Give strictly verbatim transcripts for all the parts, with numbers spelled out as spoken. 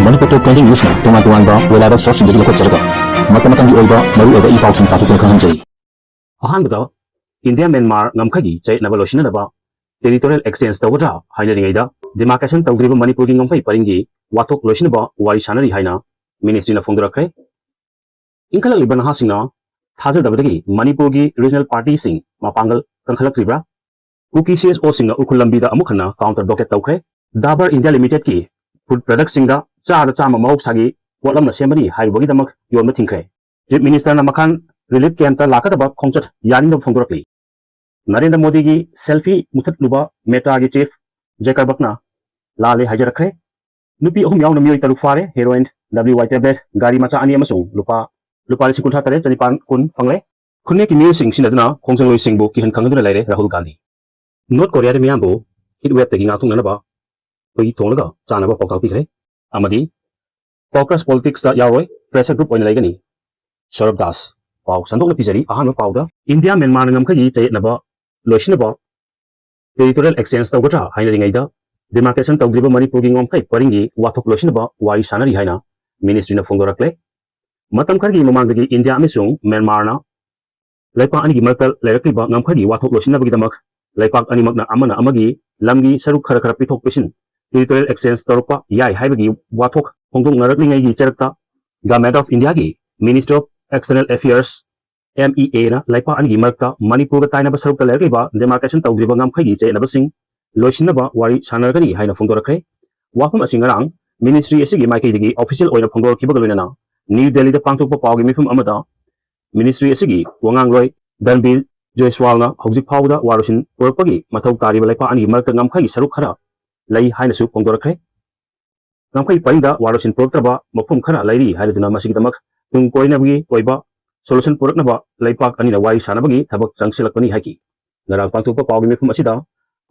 ꯃꯅꯤꯄꯨꯔ ꯇꯣꯞ twenty ꯅ꯭ꯌꯨꯁꯅ ꯇꯣꯉꯥꯟ ꯇꯣꯉꯥꯟꯕ reliable sourceꯁꯤꯡꯗꯒꯤ ꯂꯧꯈꯠꯆꯔꯒ ꯃꯇꯝ ꯃꯇꯝꯒꯤ ꯑꯣꯏꯕ ꯃꯔꯨꯑꯣꯏꯕ ꯏ ꯄꯥꯎꯁꯤꯡ ꯄꯥꯊꯣꯛꯇꯨꯅ ꯈꯪꯍꯟꯖꯔꯤ꯫ ꯑꯍꯥꯟꯕꯗ, ꯏꯟꯗꯤꯌꯥ ꯃ꯭ꯌꯥꯟꯃꯥꯔ ꯉꯝꯈꯩꯒꯤ ꯆꯌꯦꯠꯅꯕ ꯂꯣꯏꯁꯤꯟꯅꯅꯕ territorial exchange ꯇꯧꯒꯗ꯭ꯔꯥ ꯍꯥꯏꯅꯔꯤꯉꯩꯗ, demarcation ꯇꯧꯗ꯭ꯔꯤꯕ ꯃꯅꯤꯄꯨꯔꯒꯤ ꯉꯝꯈꯩ ꯄꯔꯤꯡꯒꯤ ꯋꯥꯊꯣꯛ ꯂꯣꯏꯁꯤꯟꯅꯕ ꯋꯥꯔꯤ ꯁꯥꯅꯔꯤ ꯍꯥꯏꯅ ministryꯅ ꯐꯣꯡꯗꯣꯔꯛꯈ꯭ꯔꯦ꯫ ꯏꯟꯈꯠꯂꯛꯂꯤꯕ ꯅꯍꯥꯁꯤꯡꯅ ꯊꯥꯖꯗꯕꯗꯒꯤ ꯃꯅꯤꯄꯨꯔꯒꯤ regional partyꯁꯤꯡ ꯃꯄꯥꯡꯒꯜ ꯀꯟꯈꯠꯂꯛꯇ꯭ꯔꯤꯕ꯭ꯔꯥ? ꯀꯨꯀꯤ CSOꯁꯤꯡꯅ ꯎꯈ꯭ꯔꯨꯜ ꯂꯝꯕꯤꯗ ꯑꯃꯨꯛ ꯍꯟꯅ counter blockade ꯇꯧꯈ꯭ꯔꯦ꯫ Dabur India Limitedꯀꯤ food productꯁꯤꯡꯗ ꯆꯥꯗ ꯆꯥꯝꯃ ꯃꯍꯧꯁꯥꯒꯤ ꯄꯣꯠꯂꯝꯅ ꯁꯦꯝꯕꯅꯤ ꯍꯥꯏꯔꯨꯕꯒꯤꯗꯃꯛ ꯌꯣꯟꯕ ꯊꯤꯡꯈ꯭ꯔꯦ꯫ Chief Ministerꯅ ꯃꯈꯥꯟ relief campꯇ ꯂꯥꯛꯀꯗꯕ ꯈꯣꯡꯆꯠ ꯌꯥꯅꯤꯡꯗꯕ ꯐꯣꯡꯗꯣꯔꯛꯂꯤ꯫ ꯅꯔꯦꯟꯗ꯭ꯔ ꯃꯣꯗꯤꯒꯤ selfie ꯃꯨꯊꯠꯂꯨꯕ Metaꯒꯤ chief ꯖꯀꯔꯕꯔꯒꯅ ꯂꯥꯜꯂꯦ ꯍꯥꯏꯖꯔꯛꯈ꯭ꯔꯦ꯫ ꯅꯨꯄꯤ ꯑꯍꯨꯝ ꯌꯥꯎꯅ ꯃꯤꯑꯣꯏ ꯇꯔꯨꯛ ꯐꯥꯔꯦ꯫ Heroin, WY tablet, ꯒꯥꯔꯤ ꯃꯆꯥ ꯑꯅꯤ ꯑꯃꯁꯨꯡ ꯂꯨꯄꯥ, ꯂꯨꯄꯥ ꯂꯤꯁꯤꯡ ꯀꯨꯟꯊ꯭ꯔꯥ ꯇꯔꯦꯠ ꯆꯅꯤꯄꯥꯟ ꯀꯨꯟ ꯐꯪꯂꯦ꯫ ꯈꯨꯟꯅꯦꯛꯀꯤ ꯃꯤꯑꯣꯏꯁꯤꯡ ꯁꯤꯟꯅꯗꯨꯅ ꯈꯣꯡꯖꯪꯂꯣꯏꯁꯤꯡꯕꯨ ꯀꯤꯍꯟ ꯈꯪꯍꯟꯗꯨꯅ ꯂꯩꯔꯦ ꯔꯥꯍꯨꯜ ꯒꯥꯟꯙꯤ꯫ North Koreaꯗ ꯃꯤꯌꯥꯝꯕꯨ heat waveꯇꯒꯤ ꯉꯥꯛꯊꯣꯛꯅꯅꯕ ꯍꯨꯏ ꯊꯣꯡꯂꯒ ꯆꯥꯅꯕ ꯄꯥꯎꯇꯥꯛ ꯄꯤꯈ꯭ꯔꯦ꯫ ꯑꯃꯗꯤ Caucus politicsꯇ ꯌꯥꯎꯔꯣꯏ, pressure group ꯑꯣꯏꯅ ꯂꯩꯒꯅꯤ꯫ ꯁꯧꯔꯚ ꯗꯥꯁ꯫ ꯄꯥꯎ ꯁꯟꯗꯣꯛꯅ ꯄꯤꯖꯔꯤ꯫ ꯑꯍꯥꯟꯕ ꯄꯥꯎꯗ, ꯏꯟꯗꯤꯌꯥ ꯃ꯭ꯌꯥꯟꯃꯥꯔ ꯉꯝꯈꯩꯒꯤ ꯆꯌꯦꯠꯅꯕ ꯂꯣꯏꯁꯤꯟꯅꯕ territorial exchange ꯇꯧꯒꯗ꯭ꯔꯥ ꯍꯥꯏꯅꯔꯤꯉꯩꯗ, demarcation ꯇꯧꯗ꯭ꯔꯤꯕ ꯃꯅꯤꯄꯨꯔꯒꯤ ꯉꯝꯈꯩ ꯄꯔꯤꯡꯒꯤ ꯋꯥꯊꯣꯛ ꯂꯣꯏꯁꯤꯟꯅꯕ ꯋꯥꯔꯤ ꯁꯥꯅꯔꯤ ꯍꯥꯏꯅ ministryꯅ ꯐꯣꯡꯗꯣꯔꯛꯂꯦ꯫ ꯃꯇꯝ ꯈꯔꯒꯤ ꯃꯃꯥꯡꯗꯒꯤ ꯏꯟꯗꯤꯌꯥ ꯑꯃꯁꯨꯡ ꯃ꯭ꯌꯥꯟꯃꯥꯔꯅ ꯂꯩꯄꯥꯛ ꯑꯅꯤꯒꯤ ꯃꯔꯛꯇ ꯂꯩꯔꯛꯂꯤꯕ ꯉꯝꯈꯩꯒꯤ ꯋꯥꯊꯣꯛ ꯂꯣꯏꯁꯤꯟꯅꯕꯒꯤꯗꯃꯛ ꯂꯩꯄꯥꯛ ꯑꯅꯤꯃꯛꯅ ꯑꯃꯅ ꯑꯃꯒꯤ ꯂꯝꯒꯤ ꯁꯔꯨꯛ ꯈꯔ ꯈꯔ ꯄꯤꯊꯣꯛ ꯄꯤꯁꯤꯟ, territorial exchange ꯇꯧꯔꯛꯄ ꯌꯥꯏ ꯍꯥꯏꯕꯒꯤ ꯋꯥꯊꯣꯛ ꯐꯣꯡꯗꯣꯛꯅꯔꯛꯂꯤꯉꯩꯒꯤ ꯆꯔꯛꯇ, Government of Indiaꯒꯤ Ministry of External Affairs, MEAꯅ ꯂꯩꯄꯥꯛ ꯑꯅꯤꯒꯤ ꯃꯔꯛꯇ ꯃꯅꯤꯄꯨꯔꯒ ꯇꯥꯏꯅꯕ ꯁꯔꯨꯛꯇ ꯂꯩꯔꯛꯂꯤꯕ demarcation ꯇꯧꯗ꯭ꯔꯤꯕ ꯉꯝꯈꯩꯒꯤ ꯆꯌꯦꯠꯅꯕꯁꯤꯡ ꯂꯣꯏꯁꯤꯟꯅꯕ ꯋꯥꯔꯤ ꯁꯥꯟꯅꯔꯒꯅꯤ ꯍꯥꯏꯅ ꯐꯣꯡꯗꯣꯔꯛꯈ꯭ꯔꯦ꯫ ꯋꯥꯐꯝ ꯑꯁꯤ ꯉꯔꯥꯡ ministry ꯑꯁꯤꯒꯤ ꯃꯥꯏꯀꯩꯗꯒꯤ official ꯑꯣꯏꯅ ꯐꯣꯡꯗꯣꯔꯛꯈꯤꯕꯒ ꯂꯣꯏꯅꯅ ꯅ꯭ꯌꯨ ꯗꯦꯜꯂꯤꯗ ꯄꯥꯡꯊꯣꯛꯄ ꯄꯥꯎꯒꯤ ꯃꯤꯐꯝ ꯑꯃꯗ ministry ꯑꯁꯤꯒꯤ ꯋꯥꯉꯥꯡꯂꯣꯏ ꯔꯟꯕꯤꯔ ꯖꯣꯏꯁ꯭ꯋꯥꯜꯅ ꯍꯧꯖꯤꯛ ꯐꯥꯎꯕꯗ ꯋꯥꯔꯣꯏꯁꯤꯟ ꯄꯨꯔꯛꯄꯒꯤ ꯃꯊꯧ ꯇꯥꯔꯤꯕ ꯂꯩꯄꯥꯛ ꯑꯅꯤꯒꯤ ꯃꯔꯛꯇ ꯉꯝꯈꯩꯒꯤ ꯁꯔꯨꯛ ꯈꯔ ꯂꯩ ꯍꯥꯏꯅꯁꯨ ꯐꯣꯡꯗꯣꯔꯛꯈ꯭ꯔꯦ꯫ ꯉꯝꯈꯩ ꯄꯔꯤꯡꯗ ꯋꯥꯔꯣꯏꯁꯤꯟ ꯄꯨꯔꯛꯇ꯭ꯔꯕ ꯃꯐꯝ ꯈꯔ ꯂꯩꯔꯤ ꯍꯥꯏꯔꯗꯨꯅ ꯃꯁꯤꯒꯤꯗꯃꯛ ꯇꯨꯡ ꯀꯣꯏꯅꯕꯒꯤ ꯑꯣꯏꯕ solution ꯄꯨꯔꯛꯅꯕ ꯂꯩꯄꯥꯛ ꯑꯅꯤꯅ ꯋꯥꯔꯤ ꯁꯥꯅꯕꯒꯤ ꯊꯕꯛ ꯆꯪꯁꯤꯜꯂꯛꯄꯅꯤ ꯍꯥꯏꯈꯤ꯫ ꯉꯔꯥꯡ ꯄꯥꯡꯊꯣꯛꯄ ꯄꯥꯎꯒꯤ ꯃꯤꯐꯝ ꯑꯁꯤꯗ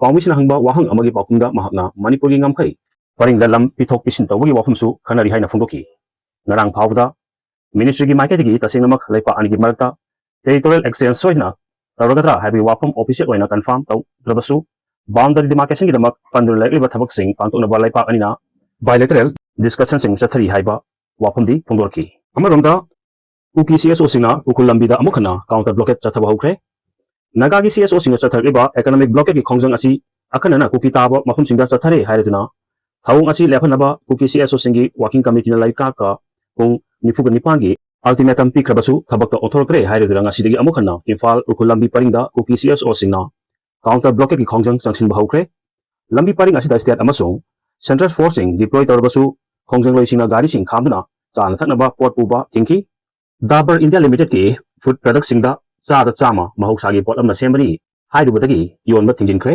ꯄꯥꯎꯃꯤꯁꯤꯡꯅ ꯍꯪꯕ ꯋꯥꯍꯪ ꯑꯃꯒꯤ ꯄꯥꯎꯈꯨꯝꯗ ꯃꯍꯥꯛꯅ ꯃꯅꯤꯄꯨꯔꯒꯤ ꯉꯝꯈꯩ ꯄꯔꯤꯡꯗ ꯂꯝ ꯄꯤꯊꯣꯛ ꯄꯤꯁꯤꯟ ꯇꯧꯕꯒꯤ ꯋꯥꯐꯝꯁꯨ ꯈꯟꯅꯔꯤ ꯍꯥꯏꯅ ꯐꯣꯡꯗꯣꯛꯈꯤ꯫ ꯉꯔꯥꯡ ꯐꯥꯎꯕꯗ ministryꯒꯤ ꯃꯥꯏꯀꯩꯗꯒꯤ ꯇꯁꯦꯡꯅꯃꯛ ꯂꯩꯄꯥꯛ ꯑꯅꯤꯒꯤ ꯃꯔꯛꯇ territorial exchange ꯁꯣꯏꯗꯅ ꯇꯧꯔꯒꯗ꯭ꯔꯥ ꯍꯥꯏꯕꯒꯤ ꯋꯥꯐꯝ official ꯑꯣꯏꯅ confirm ꯇꯧꯗ꯭ꯔꯕꯁꯨ, boundary demarcationꯒꯤꯗꯃꯛ ꯄꯟꯗꯨꯅ ꯂꯩꯔꯛꯂꯤꯕ ꯊꯕꯛꯁꯤꯡ ꯄꯥꯡꯊꯣꯛꯅꯕ ꯂꯩꯄꯥꯛ ꯑꯅꯤꯅ bilateral ꯗꯤꯁꯀꯁꯟꯁꯤꯡ ꯆꯠꯊꯔꯤ ꯍꯥꯏꯕ ꯋꯥꯐꯝꯗꯤ ꯐꯣꯡꯗꯣꯔꯛꯈꯤ꯫ ꯑꯃꯔꯣꯝꯗ ꯀꯨꯀꯤ ꯁꯤ ꯑꯦꯁ ꯑꯣꯁꯤꯡꯅ ꯎꯈ꯭ꯔꯨꯜ ꯂꯝꯕꯤꯗ ꯑꯃꯨꯛ ꯍꯟꯅ ꯀꯥꯎꯟꯇꯔ ꯕ꯭ꯂꯣꯀꯦꯠ ꯆꯠꯊꯕ ꯍꯧꯈ꯭ꯔꯦ꯫ ꯅꯥꯒꯥꯒꯤ ꯁꯤ ꯑꯦꯁ ꯑꯣꯁꯤꯡꯅ ꯆꯠꯊꯔꯛꯂꯤꯕ ꯏꯀꯣꯅꯣꯃꯤꯛ ꯕ꯭ꯂꯣꯀꯦꯠꯀꯤ ꯈꯣꯡꯖꯪ ꯑꯁꯤ ꯑꯈꯟꯅꯅ ꯀꯨꯀꯤ ꯇꯥꯕ ꯃꯐꯝꯁꯤꯡꯗ ꯆꯠꯊꯔꯦ ꯍꯥꯏꯔꯗꯨꯅ ꯊꯧꯑꯣꯡ ꯑꯁꯤ ꯂꯦꯞꯍꯟꯅꯕ ꯀꯨꯀꯤ ꯁꯤ ꯑꯦꯁ ꯑꯣꯁꯤꯡꯒꯤ ꯋꯥꯀꯤꯡ ꯀꯃꯤꯇꯤꯅ ꯂꯩꯀꯥꯛꯀ ꯄꯨꯡ ꯅꯤꯐꯨꯒ ꯅꯤꯄꯥꯟꯒꯤ ꯑꯜꯇꯤꯃꯦꯇꯝ ꯄꯤꯈ꯭ꯔꯕꯁꯨ ꯊꯕꯛꯇ ꯑꯣꯟꯊꯣꯔꯛꯇ꯭ꯔꯦ ꯍꯥꯏꯔꯗꯨꯅ ꯉꯁꯤꯗꯒꯤ ꯑꯃꯨꯛ ꯍꯟꯅ ꯏꯝꯐꯥꯜ ꯎꯈ꯭ꯔꯨꯜ ꯂꯝꯕꯤ ꯄꯔꯤꯡꯗ ꯀꯨꯀꯤ ꯁꯤ ꯑꯦꯁ ꯑꯣꯁꯤꯡꯅ ꯀꯥꯎꯟꯇꯔ ꯕ꯭ꯂꯣꯀꯦꯠꯀꯤ ꯈꯣꯡꯖꯪ ꯆꯪꯁꯤꯟꯕ ꯍꯧꯈ꯭ꯔꯦ꯫ ꯂꯝꯕꯤ ꯄꯔꯤꯡ ꯑꯁꯤꯗ ꯁ꯭ꯇꯦꯠ ꯑꯃꯁꯨꯡ ꯁꯦꯟꯇ꯭ꯔꯦꯜ ꯐꯣꯔꯁꯁꯤꯡ ꯗꯤꯄ꯭ꯂꯣꯏ ꯇꯧꯔꯕꯁꯨ ꯈꯣꯡꯖꯪꯂꯣꯏꯁꯤꯡꯅ ꯒꯥꯔꯤꯁꯤꯡ ꯈꯥꯝꯗꯨꯅ ꯆꯥꯅ ꯊꯛꯅꯕ ꯄꯣꯠ ꯄꯨꯕ ꯊꯤꯡꯈꯤ꯫ ꯗꯥꯕꯔ ꯏꯟꯗꯤꯌꯥ ꯂꯤꯃꯤꯇꯦꯗꯀꯤ ꯐꯨꯗ ꯄ꯭ꯔꯗꯛꯁꯤꯡꯗ ꯆꯥꯗ ꯆꯥꯝꯃ ꯃꯍꯧꯁꯥꯒꯤ ꯄꯣꯠꯂꯝꯅ ꯁꯦꯝꯕꯅꯤ ꯍꯥꯏꯔꯨꯕꯗꯒꯤ ꯌꯣꯟꯕ ꯊꯤꯡꯖꯤꯟꯈ꯭ꯔꯦ꯫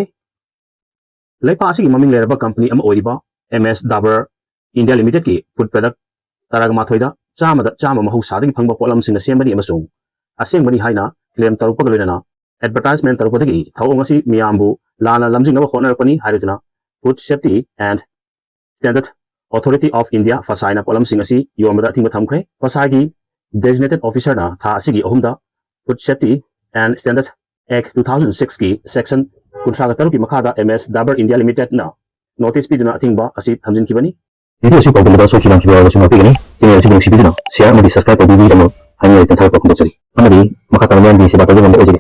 ꯂꯩꯄꯥꯛ ꯑꯁꯤꯒꯤ ꯃꯃꯤꯡ ꯂꯩꯔꯕ ꯀꯝꯄꯅꯤ ꯑꯃ ꯑꯣꯏꯔꯤꯕ ꯑꯦꯝ ꯑꯦꯁ ꯗꯥꯕꯔ ꯏꯟꯗꯤꯌꯥ ꯂꯤꯃꯤꯇꯦꯗꯀꯤ ꯐꯨꯗ ꯄ꯭ꯔꯗꯛ ꯇꯔꯥꯃꯥꯊꯣꯏꯗ ꯆꯥꯝꯃꯗ ꯆꯥꯝꯃ ꯃꯍꯧꯁꯥꯗꯒꯤ ꯐꯪꯕ ꯄꯣꯠꯂꯝꯁꯤꯡꯅ ꯁꯦꯝꯕꯅꯤ ꯑꯃꯁꯨꯡ ꯑꯁꯦꯡꯕꯅꯤ ꯍꯥꯏꯅ ꯀ꯭ꯂꯦꯝ ꯇꯧꯔꯛꯄꯒ ꯂꯣꯏꯅꯅ ꯑꯦꯗꯚꯔꯇꯥꯏꯖꯃꯦꯟ ꯇꯧꯔꯛꯄꯗꯒꯤ ꯊꯧꯑꯣꯡ ꯑꯁꯤ ꯃꯤꯌꯥꯝꯕꯨ ꯂꯥꯟꯅ ꯂꯝꯖꯤꯡꯅꯕ ꯍꯣꯠꯅꯔꯛꯄꯅꯤ ꯍꯥꯏꯔꯗꯨꯅ Food Safety and Standard Authority of India, ꯐꯁꯥꯏꯅ ꯄꯣꯠꯂꯝꯁꯤꯡ ꯑꯁꯤ ꯌꯣꯟꯕꯗ ꯑꯊꯤꯡꯕ ꯊꯝꯈ꯭ꯔꯦ꯫ ꯐꯁꯥꯏꯒꯤ ꯗꯦꯖꯤꯅꯦꯇꯦꯗ ꯑꯣꯐꯤꯁꯔꯅ ꯊꯥ ꯑꯁꯤꯒꯤ ꯑꯍꯨꯝꯗ Food Safety and Standard Act two thousand six ꯀꯤ ꯁꯦꯛꯁꯟ ꯀꯨꯟꯊ꯭ꯔꯥꯒ ꯇꯔꯨꯛꯀꯤ ꯃꯈꯥꯗ ꯑꯦꯝ ꯑꯦꯁ ꯗꯥꯕꯔ ꯏꯟꯗꯤꯌꯥ ꯂꯤꯃꯤꯇꯦꯗꯅ ꯅꯣꯇꯤꯁ ꯄꯤꯗꯨꯅ ꯑꯊꯤꯡꯕ ꯑꯁꯤ ꯊꯝꯖꯤꯟꯈꯤꯕꯅꯤ꯫ ꯚꯤꯗꯤꯑꯣ ꯑꯁꯤ ꯇꯧꯕꯗ ꯁꯣꯏꯈꯤ ꯂꯥꯟꯈꯤꯕ ꯌꯥꯎꯔꯕꯁꯨ ꯉꯥꯛꯄꯤꯒꯅꯤ꯫ ꯆꯦꯅꯦꯜ ꯑꯁꯤꯕꯨ ꯅꯨꯡꯁꯤꯕꯤꯗꯨꯅ ꯁꯤꯌꯥꯔ ꯑꯃꯗꯤ ꯁꯕꯁꯀ꯭ꯔꯥꯏꯕ ꯇꯧꯕꯤꯕꯒꯤꯗꯃꯛ ꯍꯥꯏꯅꯤꯡꯉꯥꯏ ꯂꯩꯇꯅ ꯊꯥꯒꯠꯄ ꯐꯣꯡꯗꯣꯛꯆꯔꯤ꯫ ꯑꯃꯗꯤ ꯃꯈꯥ ꯇꯥꯅ ꯃꯤꯌꯥꯝꯒꯤ ꯁꯦꯕꯥ ꯇꯧꯕ ꯉꯝꯕ ꯑꯣꯏꯖꯒꯦ꯫